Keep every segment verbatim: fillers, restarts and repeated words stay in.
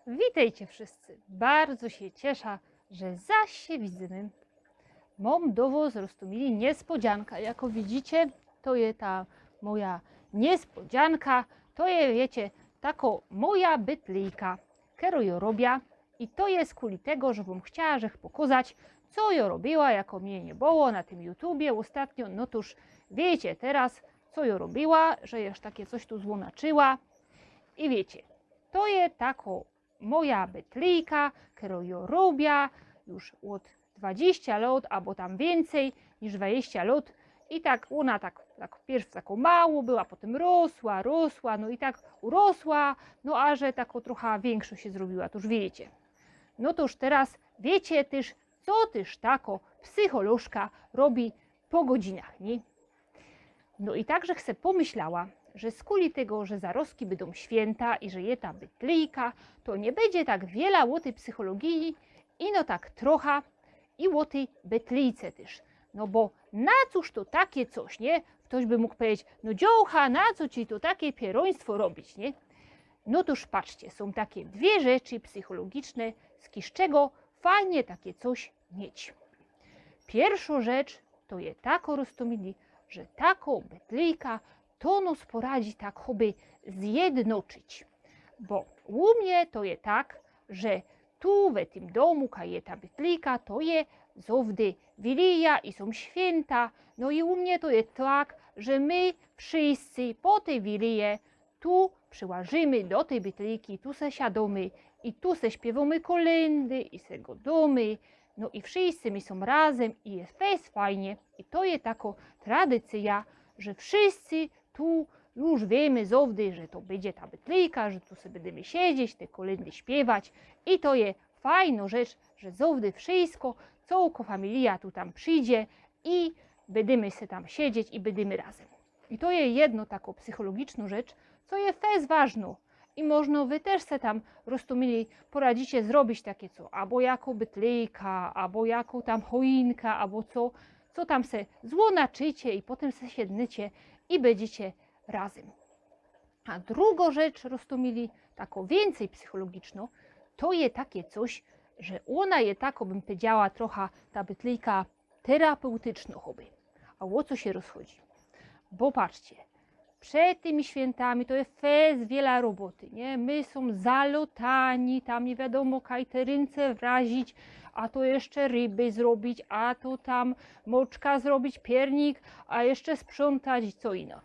Witejcie wszyscy. Bardzo sie ciesza, że zaś sie widzymy. Mōm do wŏs, roztōmili, niyspodzianka. Jako widzicie, to je ta moja niyspodzianka. To je, wiycie, tako moja bytlyjka, kerõ jŏ robia. I to je skuli tego, że wōm chciała żech pokŏzać, co jŏ robiła, jako mie niy było na tym YouTubie ôstatnio. No tōż wiycie teroz, co jŏ robiła, że jŏ takie coś tu złōnaczyła. I wiycie, to je tako moja bytlyjka, kerõ jŏ robia już ôd dwadziścia lŏt, abo tam wiyncyj niż dwadziścia lŏt. I tak ôna tak, tak piyrw tako mało była, potym rosła, rosła, no i tak urosła, no a że tako trocha wiynkszõ sie zrobiła, to już wiycie. No to już teroz wiycie tyż, co tyż tako psycholożka robi po godzinach, niy? No i tak żech se pōmyślała, że skuli tego, że zarŏzki bydōm świynta i że je ta bytlyjka, to niy bydzie tak wiela ô tyj psychologii, ino tak trocha i ô tyj bytlyjce tyż. No bo na cōż to takie coś, niy? Ftoś by mōg pedzieć: „No dziołcha, na co ci to takie pierōństwo robić”, niy? No to już patrzcie, sōm takie dwie rzeczy psychologiczne, z kiż czego fajnie takie coś mieć. Piyrszŏ rzecz to je tako, roztōmili, że tako bytlyjka to nŏs poradzi tak choby zjednoczyć. Bo u mie to je tak, że tu we tym dōmu, kaj je ta bytlyjka, to je zŏwdy wilija i sōm świynta. No i u mie to je tak, że my wszyscy po tyj wilije tu prziłażymy do tyj bytlyjki, tu se siadōmy i tu se śpiywōmy kolyndy i se godōmy. No i wszyscy my sōm razym i je fest fajnie. I to je tako tradycyjŏ, że wszyscy tu już wiymy zŏwdy, że to bydzie ta bytlyjka, że tu se bydymy siedzieć, te kolyndy śpiywać. I to je fajnŏ rzecz, że zŏwdy wszysko, cołkŏ familijŏ tu tam przidzie i bydymy se tam siedzieć i bydymy razym. I to je jednŏ tako psychologicznŏ rzecz, co je fest ważnŏ. I możno wy tyż se tam, roztōmili, poradzicie zrobić takie co, abo jako bytlyjka, abo jako tam choinka, abo co, co tam se złōnaczycie i potym se siednycie i bydziecie razym. A drugŏ rzecz, roztōmili, tako wiyncyj psychologicznŏ, to je takie coś, że ôna je tako, bym powiedziała, trocha ta bytlyjka terapeuticznŏ choby. A ô co sie rozchodzi? Bo patrzcie, przed tymi świyntami to je fest wiela roboty, niy? My sōm zalotani, tam niy wiadōmo kaj te rynce wrazić, a to jeszcze ryby zrobić, a to tam mōczka zrobić, piernik, a jeszcze sprzątać i co ino.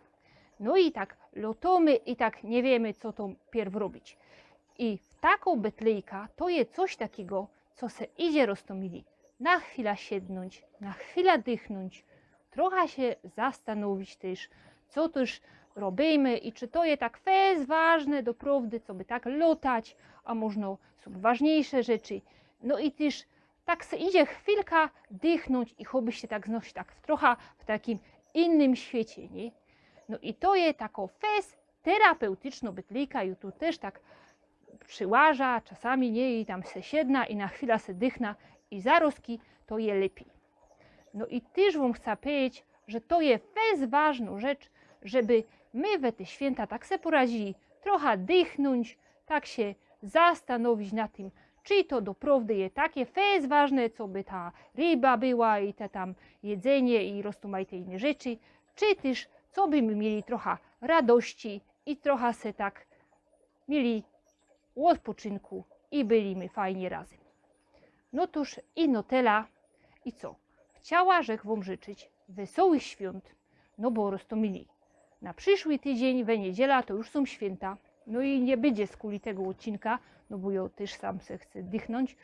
No i tak lotōmy i tak niy wiymy, co to piyrw robić. I w tako bytlyjka to je coś takigo, co se idzie, roztōmili, na chwila siednōńć, na chwila dychnōńć, trocha sie zastanowić tyż, co tyż robiymy i czy to je tak fest ważne doprŏwdy, coby tak lotać, a możno sōm ważniyjsze rzeczy. No i tyż tak se idzie chwilka dychnōńć i choby sie tak znŏwić tak w, trocha w takim innym świecie, niy? No i to je tako fest terapeuticznŏ bytlyjka, i tu tyż tak prziłaża czasami, niy? I tam se siedna i na chwila se dychna i zarŏzki to je lepij. No i tyż wōm chca powiedzieć, że to je fest ważnŏ rzecz, żeby my we te świynta tak se poradzili, trocha dychnōńć, tak sie zastanowić nad tym, czy to doprŏwdy je takie fest ważne, coby ta ryba była i te tam jedzynie i roztōmajte inne rzeczy, czy tyż coby my mieli trocha radości i trocha se tak mieli ôdpoczynku i byli my fajnie razym. No tōż ino tela. I co? Chciała żech wōm życzyć wesołych świōnt, no bo, roztōmili, na prziszły tydziyń we niydziela to już sōm świynta, no i niy bydzie skuli tego ôdcinka, no bo jŏ tyż sam se chcã dychnōńć.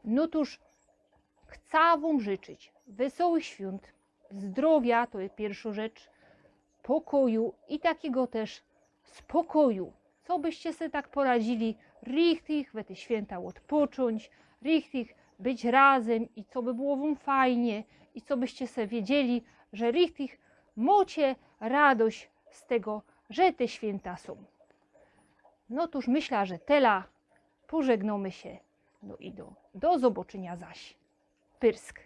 No tōż chca wōm życzyć wesołych świōnt, zdrŏwia, to je piyrszŏ rzecz, pokoju i takigo tyż spokoju. Cobyście se tak poradzili richtich we te świynta ôdpoczōńć, richtich być razym i coby było wōm fajnie i cobyście se wiedzieli, że richtich mŏcie radość z tego, że te świynta sōm. No tōż myśla, że tela, pożegnōmy sie, no i do, do zobaczynia zaś. Pyrsk.